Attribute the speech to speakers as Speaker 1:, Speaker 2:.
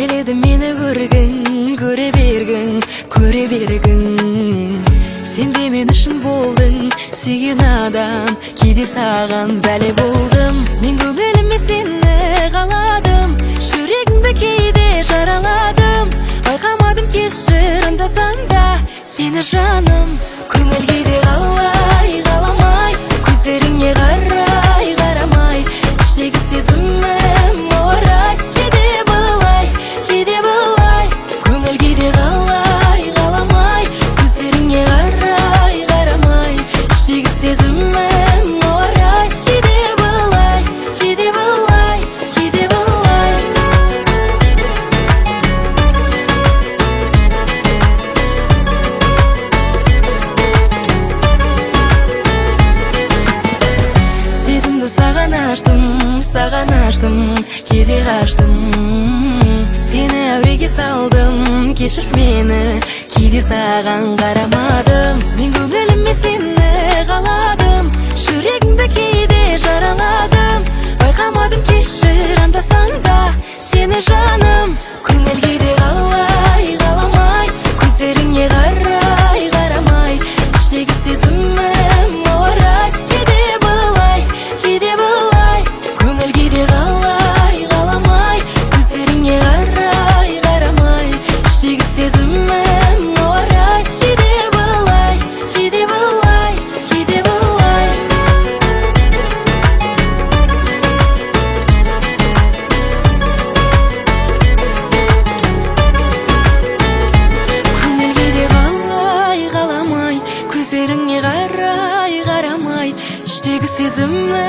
Speaker 1: Келеді мені көргің, көре бергің, көре бергің. Сен де мен үшін болдың сүйген адам, кейде саған бәле болдым. Мен көңіліме сені қаладым, жүрегіңді кейде жараладым. Байқамадым, кешір анда-санда сені, жаным. Көңіл кейде қалай қаламай, көздеріңе қарай қарамай, іштегі сезімім ауырады кейде былай, кейде былай. Көңіл кейде қалай қаламай, көздеріңе қарай қарамай, іштегі сезімім ауырады кейде былай, кейде былай, кейде былай. Сезімді саған аштым, саған аштым, кейде қаштым. Сені әуреге салдым, кешір мені, кейде саған қарамадым. Мен көңіліме сені қаладым, жүрегіңді кейде жараладым. Байқамадым, кешір анда-санда сені, жаным. Көңіл кейде қалай қаламай, көздеріңе қарай қарамай, іштегі сезімім ауырады кейде былай, кейде былай. Көңіл кейде қалай қаламай, көздеріңе қарай қарамай, іштегі сезімім ауырады кейде былай, кейде былай, кейде былай. Көңіл кейде қалай қаламай, көздеріңе қарай қарамай, іштегі сезімім